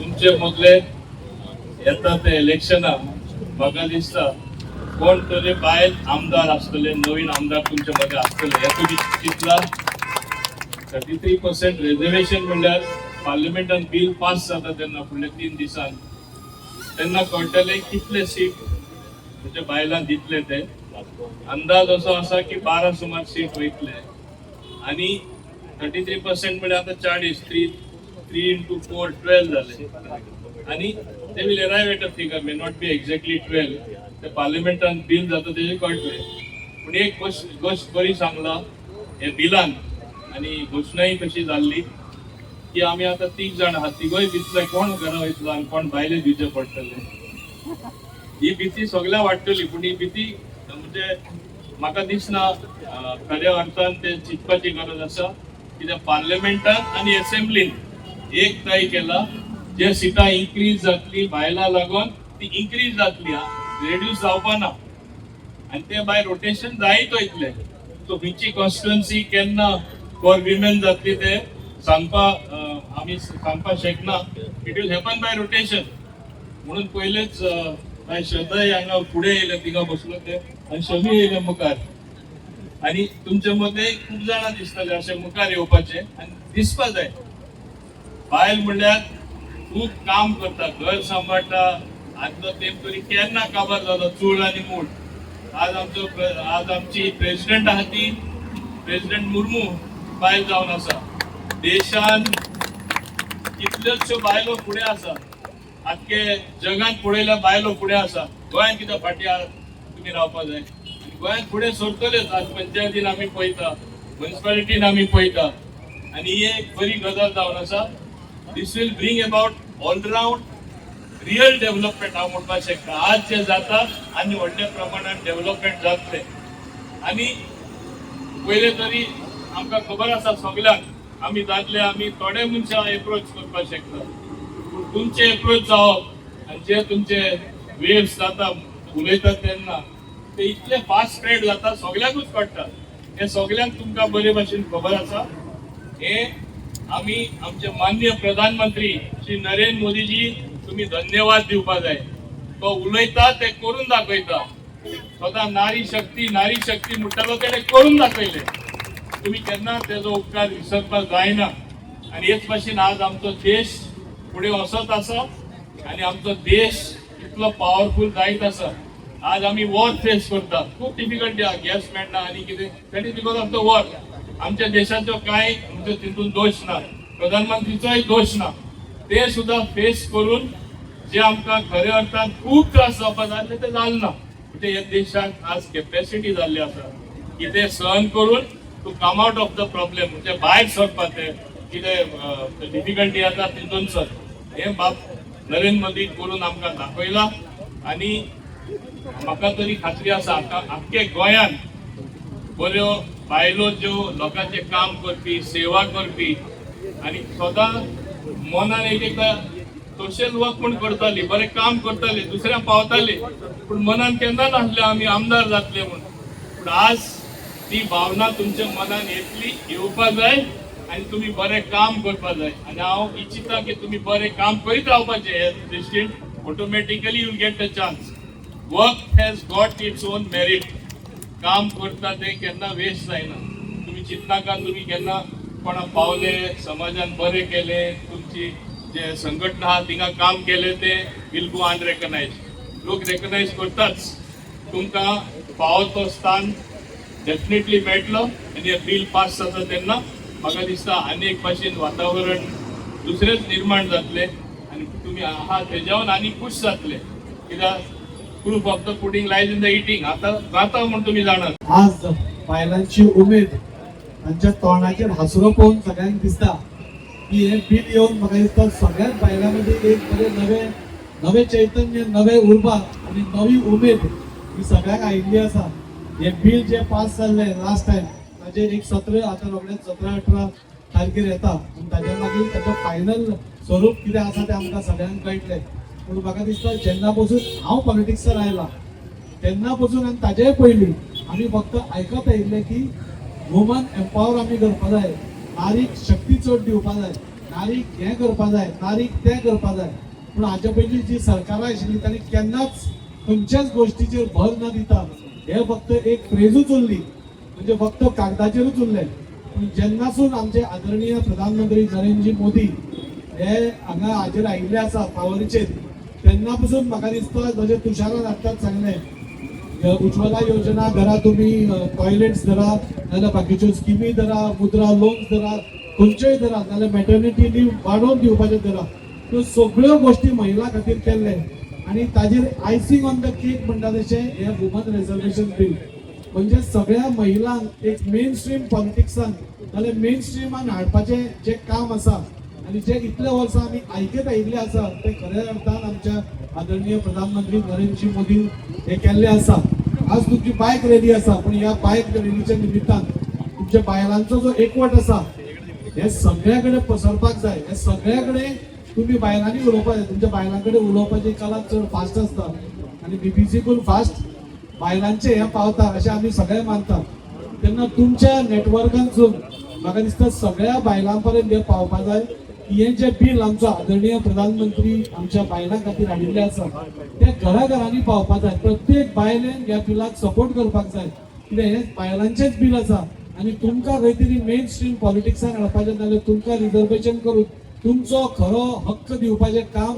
तुमचे मदले येता ते इलेक्शनाक म्हाका दिसता कोण तरी बायल आमदार आसतले, नवीन आमदार तुमचे मदें आसतले हें तुमी चिंतला? 33% रिजर्वेशन म्हणल्यार पार्लिमेंटान बील पास जाता तेन्ना फुडल्या 3 दिसान तेन्ना कळटलें कितले सीट म्हणजे बायलां दितले ते. अंदाज असो आसा की 12 सुमार सीट वयतले आनी 33% म्हणल्यार आतां 40, three three into four 12 जाले आनी they will arrive at a figure, may not be exactly 12. ते पार्लिमेंटान बील जाता तेजें कळटलें. पूण एक गोश्ट गोश्ट बरी सांगला हे बिलान आनी घोशणाय तशी जाल्ली की आमी आतां तीग जाण आहा, तिगूय भितले कोण घरा वयतलो आनी कोण भायले दिवचे पडटले ही भीती सगळ्या वाडटली. पूण ही भीती म्हणजे म्हाका दिसना खऱ्या अर्थान ते चिंतपाची गरज आसा, कित्याक पार्लमेंटान आनी एसेंब्लीन एक तय केला, जे सिटां इन्क्रीज जातली बायलां लागून ती इन्क्रीज जातली, रेड्यूस जावपा ना आनी ते बाय रोटेशन जायत वयतले. सो खंयची कॉन्स्टिट्युएन्सी केन्ना फॉर विमेन जातली ते सांगपा आमी सांगपाक शकना. It will happen by rotation. म्हणून पयलेच बाय श्रद्धाय हांगा फुडें येयले, थिंगा बसलो ते आनी शमी येयले मुखार आनी तुमचे मदें खूब जाणां दिसतले अशें मुखार येवपाचे आनी दिसपा जाय. बायल म्हणल्यार खूब काम करता, घर सांबाळटा. आदलो तेंप तरी केन्ना काबार जालो, चूळ आनी मूठ. आज आमची प्रेसिडेंट आहा ती प्रेसिडेंट मुर्मू बायल जावन आसा. देशान कितल्योचश्यो बायलो फुडें आसा, आख्खे जगात पळयल्यार बायलो फुडें आसा. गोंयांत कित्याक फाटीं तुमी रावपा जाय? आनी गोंयांत फुडें सरतलेच. आज पंचायतीन आमी पळयता, मुन्सिपालिटीन आमी पळयता आनी ही एक बरी गजाल जावन आसा. This will bring about all round real development हांव म्हणपाक शकता. आज जे जाता आनी व्हडल्या प्रमाणात डेव्हलपमेंट जातलें. आनी पयले तरी आमकां खबर आसा सगल्यांक, आमी दादले आमी थोडे मनशां एप्रोच करपाक शकता, पूण तुमचे एप्रोच जावप आनी जे तुमचे वेव्स जाता उलयतात तेन्ना ते इतले फास्ट स्प्रेड जाता, सगल्यांकूच कळटा. हें सगल्यांक तुमकां बरे भाशेन खबर आसा. हे आमी आमचे मान्य प्रधानमंत्री श्री नरेंद्र मोदीजी तुमी धन्यवाद दिवपा जाय. तो उलयता ते करून दाखयता. स्वता नारी शक्ती, नारी शक्ती म्हणटालो, तेणे करून दाखयले. तुमी केन्ना तेजो उपकार विसरपाक जायना. आनी हेच भाशेन आज आमचो देश फुडें वचत आसा आनी आमचो देश इतलो पावरफूल जायत आसा. आज आमी वॉर फेस करता, खूब डिफिकल्टी आहा, गॅस मेळना आनी कितें. That is because of the war. आमच्या देशाचो कांय म्हणजे तितून दोश ना, प्रधानमंत्रीचोय दोश ना. ते सुद्दां फेस करून जे आमकां खऱ्या अर्थान खूब त्रास जावपा जाय आसले ते जालें ना. म्हणजे ह्या देशाक आज कॅपॅसिटी जाल्ली आसा की ते सहन करून to come out of the problem, म्हणजे भायर सरपा ते कितें डिफिकल्टी आसा तितून सर हे बाब नरेंद्र मोदी करून आमकां दाखयला. आनी म्हाका तरी खात्री आसा, आतां आख्खे गोंयांत बऱ्यो बायलो ज्यो लोकांचें काम करपी, सेवा करपी आनी सदां मनान एक एकदां सोशल वर्क म्हूण करताली, बरें काम करताली, दुसऱ्यांक पावताली, पूण मनान केन्ना नासलें आमी आमदार जातले म्हूण. पूण आज ती भावना तुमच्या मनान येतली, येवपा जाय आनी तुमी बरें काम करपा जाय. आनी हांव इच्छिता की तुमी बरें काम करीत रावपाचें. हे दृश्टीन automatically you get a chance. Work has got its own merit. काम करता ते केन्ना वेस्ट जायना. तुमी चिंतनाका, तुमी केन्ना कोणा पावले, समाजान बरें केलें, तुमची जे संघटना आहा थिंगा काम केलें, ते will go अनरेकनायज. लोक रेकनायज करताच. तुमकां फावो तो स्थान डेफिनेटली मेळटलो. आनी हे बील पास जाता तेन्ना म्हाका दिसता आनी एक भाशेन वातावरण दुसरेंच निर्माण जातलें आनी तुमी आहा तेज्यावन आनी खूश जातले, कित्याक proof of the pudding lies in the eating. आतां जाता म्हूण तुमी जाणात. आज बायलांची उमेद, तांच्या तोंडाचेर हांसरो पळोवन सगळ्यांक दिसता की हें बील येवन म्हाका दिसता सगळ्याच बायलां मदीं एक बरें नवें नवें चैतन्य, नवें उर्बा आनी नवी उमेद ही सगळ्यांक आयिल्ली आसा. हें बील जें पास जाल्लें लास्ट टायम ताजेर एक सत्र आतां रोखडेंच 17-18 तारखेर येता आनी ताज्या मागीर ताचें फायनल स्वरूप कितें आसा तें आमकां सगळ्यांक कळटलें. पूण म्हाका दिसता जेन्ना पसून हांव पॉलिटिक्सार आयला तेन्ना पसून आनी ताजेय पयलीं आमी फक्त आयकत आयिल्ले की वुमन एम्पावर आमी करपा जाय, नारीक शक्ती चड दिवपा जाय. नारीक हें करपा जाय, नारीक तें करपा जाय, पूण हाच्या पयलीं जी सरकारां आशिल्ली तांणी केन्नाच खंयच्याच गोश्टीचेर भर न दिता हे फक्त एक फ्रेजूच उरली, म्हणजे फक्त कागदाचेरूच उरलें. पूण जेन्नासून आमचे आदरणीय प्रधानमंत्री नरेंद्र मोदी हे हांगा हाजेर आयिल्ले आसा पावरीचेर, तेन्ना पसून म्हाका दिसता जशें तुषारान आत्ताच सांगलें, उज्ज्वला योजना धरा, तुमी टॉयलेट्स धरा, नाजाल्यार बाकीच्यो स्किमी धरा, मुद्रा लोन्स धरा, खंयच्योय धरा, नाजाल्यार मॅटर्निटी लीव वाडोवन दिवपाचें धरा, त्यो सगळ्यो गोश्टी महिला खातीर केल्ले. आनी ताजेर आयसींग ऑन the cake म्हणटा तशें हें वुमन रिजर्वेशन बील म्हणजे सगळ्या महिलांक एक मेन स्ट्रीम पॉलिटिक्सान नाजाल्यार मेन स्ट्रिमान हाडपाचें जें काम आसा आनी जे इतले वर्सां आमी आयकत आयिल्ले आसा ते खऱ्या अर्थान आमच्या आदरणीय प्रधानमंत्री नरेंद्र मोदी हे केल्ले आसा. आज तुमची बायक रॅली आसा, पूण ह्या बायक रॅलीच्या निमित्तान तुमच्या बायलांचो जो एकवट आसा हे सगळ्या कडेन पसरपाक जाय. हे सगळ्या कडेन तुमी बायलांनी उलोवपाक जाय. तुमच्या बायलां कडेन उलोवपाची कला चड फास्ट आसता आनी बीबीसीकून फास्ट बायलांचें हें पावता अशें आमी सगळे मानतात. तेन्ना तुमच्या नेटवर्कांतसून म्हाका दिसता सगळ्या बायलां पर्यंत हें पावपा जाय की हें जें बील आमचो आदरणीय प्रधानमंत्री आमच्या बायलां खातीर हाडिल्लें आसा तें घराघरांनी पावपा जाय. प्रत्येक बायलेन ह्या बिलाक सपोर्ट करपाक जाय, कित्याक हें बायलांचेंच बील आसा आनी तुमकां खंय तरी मेन स्ट्रीम पॉलिटिक्सान हाडपाचें जाल्यार तुमकां रिजर्वेशन करून तुमचो खरो हक्क दिवपाचें काम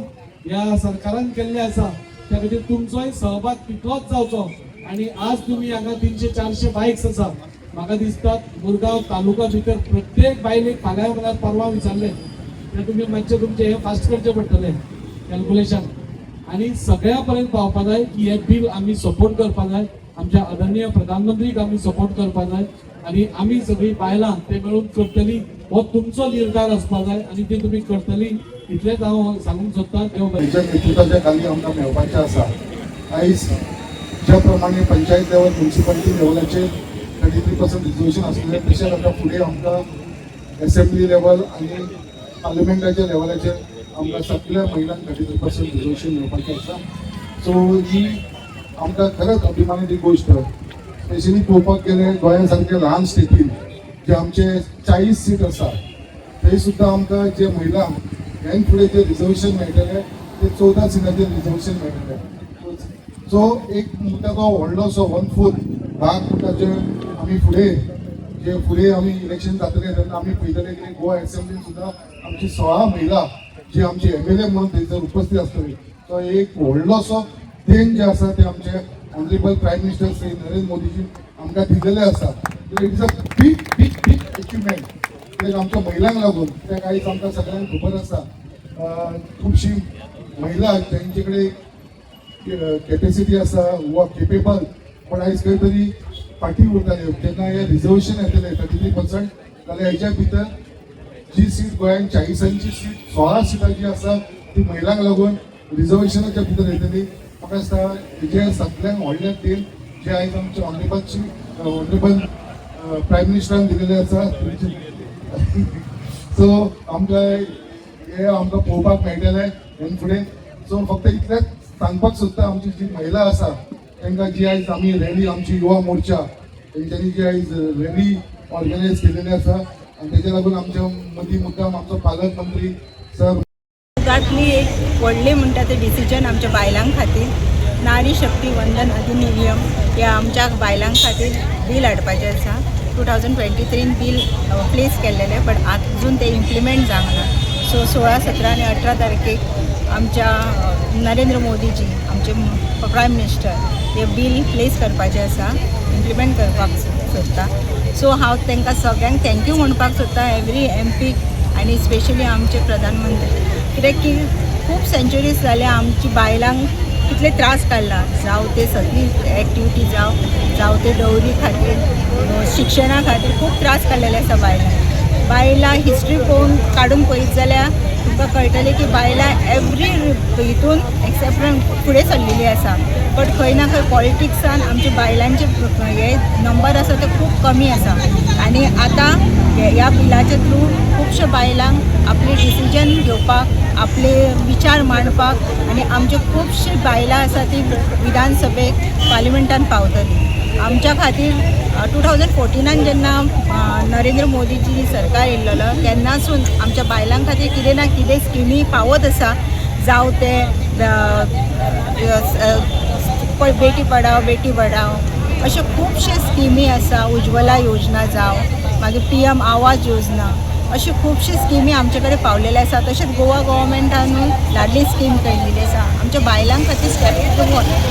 ह्या सरकारान केल्लें आसा. त्या खातीर तुमचोय सहभाग तितलोच जावचो. आनी आज तुमी हांगा 300-400 बायक्स आसा, म्हाका दिसता मुरगांव तालुका भितर प्रत्येक बायलेक फाल्यां म्हळ्यार परवां विचारलें तर तुमी मातशें तुमचें हें फास्ट करचें पडटलें कॅल्कुलेशन आनी सगळ्या पर्यंत पावपा जाय की हें बील आमी सपोर्ट करपा जाय, आमच्या आदरणीय प्रधानमंत्रीक आमी सपोर्ट करपा जाय आनी आमी सगळीं बायलां ते मेळून करतली हो तुमचो निर्धार आसपा जाय आनी ते तुमी करतली इतलेंच हांव सांगूंक सोदतां. देव बरें. तांच्या नेतृत्वाच्या खाली आमकां मेळपाचें आसा. आयज ज्या प्रमाणे पंचायत लेवल, म्युनिसिपालिटी लेवलाचेर 33% रिजर्वेशन आसलें, तशेंच आतां फुडें आमकां एसेंब्ली लेवल आनी पार्लमेंटाच्या लेवलाचेर आमकां सगळ्या महिलांक 33% रिजर्वेशन मेळपाचें आसा. सो ही आमकां खरेंच अभिमानाची गोश्ट. स्पेशली पळोवपाक गेल्यार गोंया सारक्या ल्हान स्टेटीन जे आमचे 40 सीट आसा, थंय सुद्दां आमकां जे महिलांक ह्यान फुडें जे रिजर्वेशन मेळटलें ते 14 सिटाचेर रिजर्वेशन मेळटलें. सो एक म्हणटा तो व्हडलोसो 1/4 भाग म्हणटा जे आमी फुडें जे फुडें आमी इलेक्शन जातलें तेन्ना आमी पळयतले की गोवा एसेंब्लीन सुद्दां आमची 16 महिला जी आमची एमएलए म्हणून थंयसर उपस्थित आसतली. तो एक व्हडलोसो देण जे आसा ते आमचे honourable prime minister Shri Narendra Modi ji आमकां दिलेले आसा. It is a big big big achievement ते आमच्या महिलांक लागून. कित्याक आयज आमकां सगळ्यांक खबर आसा, खुबशी महिला जांचे कडेन कॅपेसिटी आसा वा केपेबल, पण आयज खंय तरी फाटीं उरताले. जेन्ना हे रिजर्वेशन येतलें 33%, जाल्यार हेच्या भितर जी सीट गोंयांत 40ांची सीट, 16 सिटां जी आसा ती महिलांक लागून रिजर्वेशनाच्या भितर येतली. म्हाका दिसता हेजें सगळ्यांत व्हडलें देण जे आयज आमचे ऑनरेबल प्रायम मिनिस्टरान दिलेलें आसा. सो आमकां हे आमकां पळोवपाक मेळटलें हेन फुडें. सो फक्त इतलेंच सांगपाक सोदता, आमची जी महिला आसा तांकां जी आयज आमी रॅली, आमची युवा मोर्चा तेंच्यांनी जी आयज रॅली ऑर्गनायज केलेली आसा आनी तेच्या लागून आमच्या मदीं मुद्दाम आमचो पालक मंत्री सर युगांतली एक व्हडली म्हणटा ते डिसिजन आमच्या बायलां खातीर, नारी शक्ती वंदन अधिनियम ह्या आमच्या बायलां खातीर बील हाडपाचें आसा. 2023 बील प्लेस केल्लेलें, बट अजून ते इम्प्लिमेंट जावंक ना. सो 16, 17 आनी 18 तारखेक आमच्या नरेंद्र मोदीजी, आमचे प्रायम मिनिस्टर, हे बील प्लेस करपाचें आसा, इम्प्लिमेंट करपाक सोदता. सो हांव तांकां सगळ्यांक thank you म्हणपाक सोदता, एवरी एमपी आनी स्पेशली आमचे प्रधानमंत्री, कित्याक की खूब सेंच्युरीज जाल्या आमची बायलांक कितले त्रास काडला, जावं ते सगळी एक्टिविटी जावं, जावं ते डवरी खातीर, शिक्षणा खातीर खूब त्रास काडलेले आसा बायलां. बायलां हिस्ट्री पळोवन काडून पळयत जाल्यार तुमकां कळटलें की बायलां एवरी हितून एक्सेप्ट फुडें सरलेली आसा, बट खंय ना खंय पॉलिटिक्सान आमचे बायलांचे हे नंबर आसा ते खूब कमी आसा. आनी आतां ह्या बिलाच्या थ्रू खुबश्या बायलांक आपले डिसिजन घेवपाक, आपले विचार मांडपाक आनी आमच्यो खुबशीं बायलां आसा ती विधानसभेक, पार्लिमेंटान पावतली. आमच्या खातीर 2014 जेन्ना नरेंद्र मोदीजी सरकार येयल्लो तेन्नासून आमच्या बायलां खातीर कितें ना कितें स्किमी पावत आसा, जावं ते बेटी पढाओ बेटी बढाओ, अश्यो खुबशे स्किमी आसा, उज्वला योजना जावं, मागीर PM आवाज योजना, अश्यो खुबश्यो स्किमी आमचे कडेन पावलेले आसा. तशेंच गोवा गोवोरमेंटानूय लाडली स्कीम केल्लेली आसा आमच्या बायलां खातीर स्टेप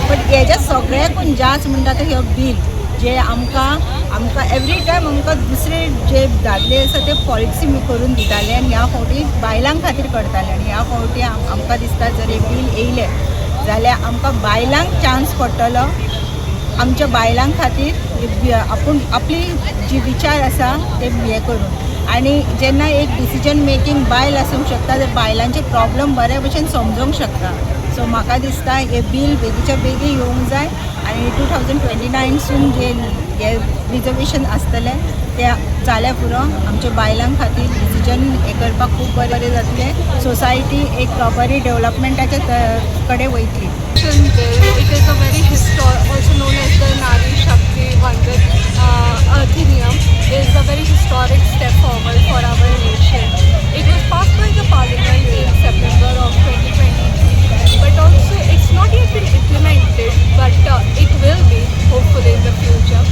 बट हेज्या सगळ्याकून जास्त म्हणटा ते हे बील जे आमकां आमकां एवरी टायम आमकां दुसरे जे दादले आसा ते पॉलिसी करून दिताले आनी ह्या फावटी बायलां खातीर करताले. आनी ह्या फावटी आमकां दिसता जर हे बील येयलें जाल्यार आमकां बायलांक चान्स पडटलो आमच्या बायलां खातीर आपूण आपली जी विचार आसा ते हें करून. आनी जेन्ना एक डिसिजन मेकींग बायल आसूंक शकता तर बायलांचे प्रॉब्लम बरे भशेन समजोंक शकता. सो म्हाका दिसता हें बील बेगीच्या बेगीन येवंक जाय आनी 2029सून जे हे रिजर्वेशन आसतलें तें जाल्यार पुरो, आमच्या बायलां खातीर डिसिजन हें करपाक खूब बरें जातलें, सोसायटी एक बरी डेवलपमेंटाच्या कडेन वयतली. Bill. It is a very also known as the Nari Shakti Vandan Adhiniyam, is a very historic step forward for our nation. It was passed by the parliament in September of 2023, but also it's not yet been implemented, but it will be hopefully in the future.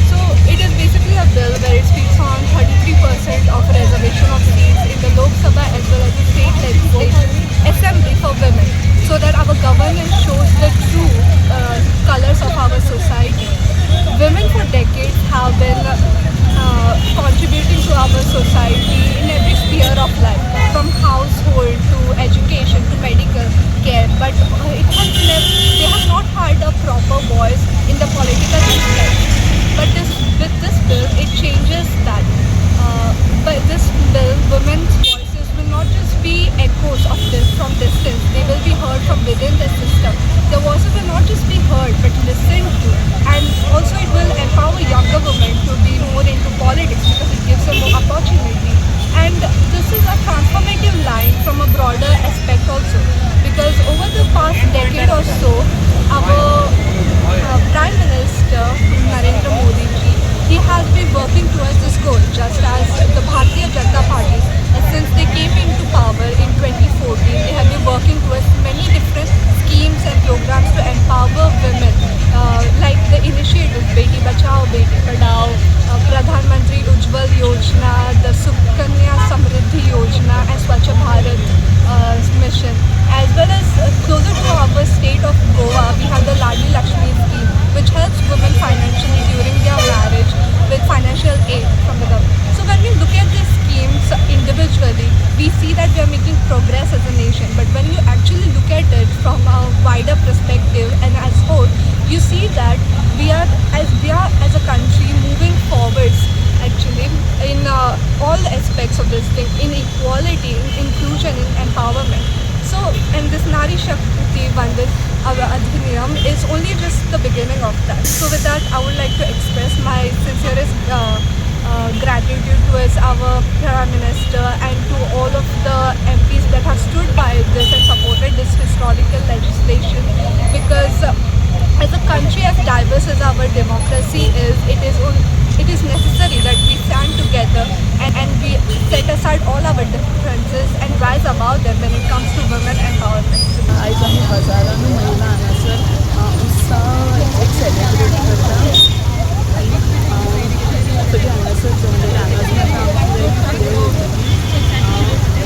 So it is basically a bill where it speaks on 33% of reservation of seats in the Lok Sabha as well as the state legislation assembly for women, so that our governance shows the true colors of our society. Women for decades have been contributing to our society in every sphere of life, from household to education to medical care, but it has never, they have not had a proper voice in the political aspect. But this with this bill, it changes that. By this bill, women's voices will not just be echoes of this from distance; they will be heard from within the system. The voices will not just be heard but listened to, and also it will empower younger women to be more into politics because it gives them more opportunity. And this is a transformative line from a broader aspect also, because over the past decade or so, our Prime Minister Narendra Modi ji, he has been working towards this goal, just as the Bharatiya Janata Party, since they came into power in 2014, they have been working towards many different schemes and programs to empower women, like the initiatives Beti Bachao, Beti Padhao, Pradhan Mantri Ujjwal Yojana, the Sukanya Samriddhi Yojana, and Swachh Bharat mission. As well as closer to our state of Goa, we have the Ladli Lakshmi scheme, which helps women financially during their marriage with financial aid from the government. So when we look at these schemes individually, we see that we are making progress as a nation. But when you actually look at it from a wider perspective and as whole, you see that we are as a country moving forwards actually in all aspects of this thing, in equality, in inclusion, in empowerment. So, and this Nari Shakti Vandan Adhiniyam is only just the beginning of that. So with that, I would like to express my sincerest gratitude towards our Prime Minister and to all of the MPs that have stood by this and supported this historical legislation, because as a country as diverse as our democracy is, it is necessary that we stand together and we set aside all our differences and rise above them when it comes to women empowerment. आयज आमी हजारांनी महिला हांगासर उत्साह एक celebrate करता आनी सगळीं हांगासर जमलेली. हांगासून आतां आमची रॅली फुडें वयतली,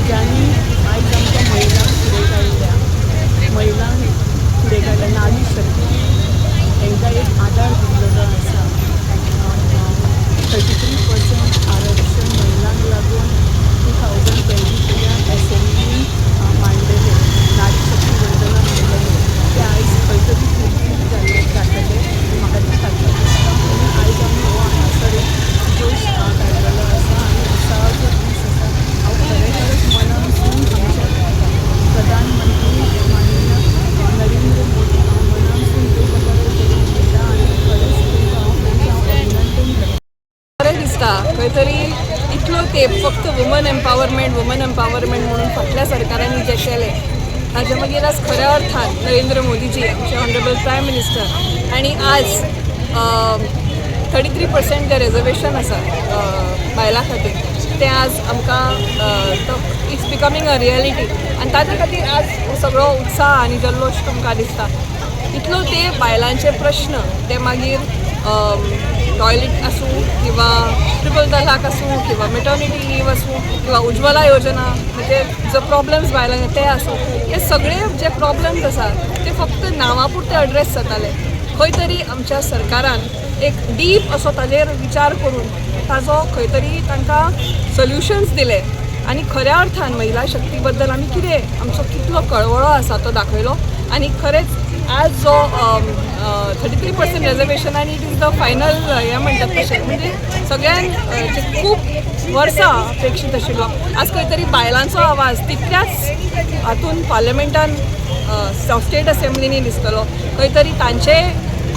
ज्यांनी आयज आमकां महिलांक फुडें काडल्या, महिलांक फुडें काडल्या, नारी शक्ती तांकां एक आदार दिल्लो आसा. 33% आरक्षण महिलांक लागून 2023यान एसेंब्लीन मांडलेले, नारी शक्ती वंदना म्हणलेले, ते आयज खंय तरी फुलफील जाल्ले जातले म्हाका ती खात्री दिसता. म्हणून आयज आमी हो हांगासर एक जोश काडलेलो आसा आनी उत्साहाचो दीस आसा. हांव खरें खरेंच मनासून आमच्या प्रधानमंत्री माननीय नरेंद्र मोदी हांव मनासून देव बरें करूं म्हणटा आनी खरेंच तांकां हांव तांचें हांव अभिनंदन करता. बरें दिसता खंय तरी इतलो तेंप फक्त वुमन एम्पावरमेंट, वुमन एम्पावरमेंट म्हणून फाटल्या सरकारांनी जें केलें ताजे मागीर आज खऱ्या अर्थान नरेंद्र मोदीजी आमचे ऑनरेबल प्रायम मिनिस्टर आनी आज 33% जें रेजर्वेशन आसा बायलां खातीर तें आज आमकां it's becoming a reality. आनी ताजे खातीर आज हो सगळो उत्साह आनी जल्लोश तुमकां दिसता. इतलो ते बायलांचे प्रश्न, ते मागीर टॉयलेट आसूं किंवा ट्रिपल तलाक आसूं किंवा मेटर्निटी लीव आसूं किंवा उज्ज्वला योजना, म्हणजे जो प्रॉब्लम्स बायलांक ते आसूं, हे सगळे जे प्रॉब्लम्स आसा ते फक्त नांवा पुरते एड्रेस जाताले. खंय तरी आमच्या सरकारान एक डीप असो ताजेर विचार करून ताजो खंय तरी तांकां सोल्युशन्स दिले आनी खऱ्या अर्थान महिला शक्ती बद्दल आमी कितें, आमचो कितलो कळवळो आसा तो दाखयलो. आनी खरेंच आज जो 33% रेजर्वेशन आनी it is the final हें म्हणटात तशें, म्हणजे सगळ्यांक जे खूब वर्सां अपेक्षीत आशिल्लो, आज खंय तरी बायलांचो आवाज तितल्याच हातून पार्लमेंटान, स्टेट असेंब्लीनी दिसतलो. खंय तरी तांचे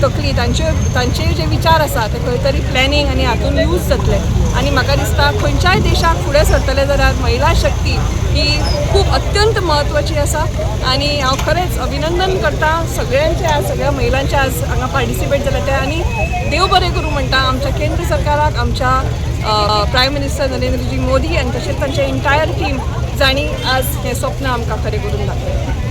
तकली, तांचे तांचे जे विचार आसा ते खंय तरी प्लॅनिंग आनी हातून यूज जातले. आनी म्हाका दिसता खंयच्याय देशाक फुडें सरतले जाल्यार महिला शक्ती ही खूब अत्यंत म्हत्वाची आसा. आनी हांव खरेंच अभिनंदन करता सगळ्यांचे, आज सगळ्या महिलांचे, आज हांगा पार्टिसिपेट जाल्या ते. आनी देव बरें करूं म्हणटा आमच्या केंद्र सरकाराक, आमच्या प्रायम मिनिस्टर नरेंद्रजी मोदी आनी तशेंच तांचे एंटायर टीम, जांणी आज हें स्वप्न आमकां खरें करून दाखयलें.